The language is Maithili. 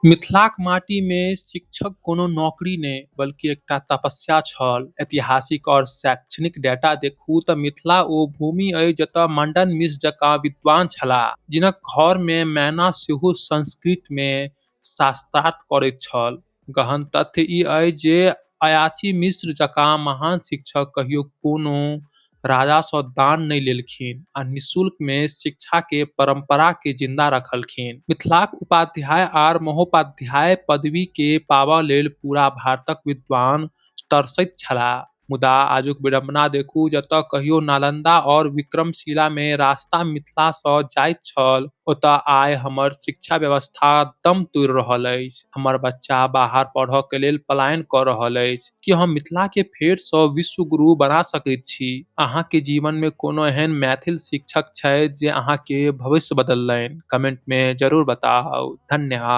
मिथिलाक माटी मे शिक्षक कोनो नौकरी नहि, बल्कि एकटा तपस्या छल। ऐतिहासिक और शैक्षणिक डेटा देखू त मिथिला ओ भूमि अछि जतय मंडन मिश्र जकाँ विद्वान छलाह, जिनक घर मे मैना सेहो संस्कृत मे शास्त्रार्थ करैत छल। गहन तथ्य ई अछि जे अयाची मिश्र जकाँ महान शिक्षक कहियो कोनो राजा सँ दान नहि लेलखिन आ निःशुल्क मे शिक्षा के परंपरा के जिंदा रखलखिन। मिथिलाक उपाध्याय आर महोपाध्याय पदवी के पाबऽ लेल पूरा भारतक विद्वान तरसैत छलाह। मुदा आजुक विडंबना देखू, जतय कहियो नालंदा और विक्रमशिला मे रास्ता मिथिला सँ जाइत छल, ओतय आइ हमर शिक्षा व्यवस्था दम तोड़ि रहल अछि। हमर बच्चा बाहर पढ़य के लेल पलायन कऽ रहल अछि। की हम मिथिला के फेर सँ विश्व गुरु बना सकैत छी? अहाँ के जीवन मे कोनो एहन मैथिल शिक्षक छथि जे अहाँ के भविष्य बदललनि? कमेंट मे जरूर बताउ। धन्यवाद।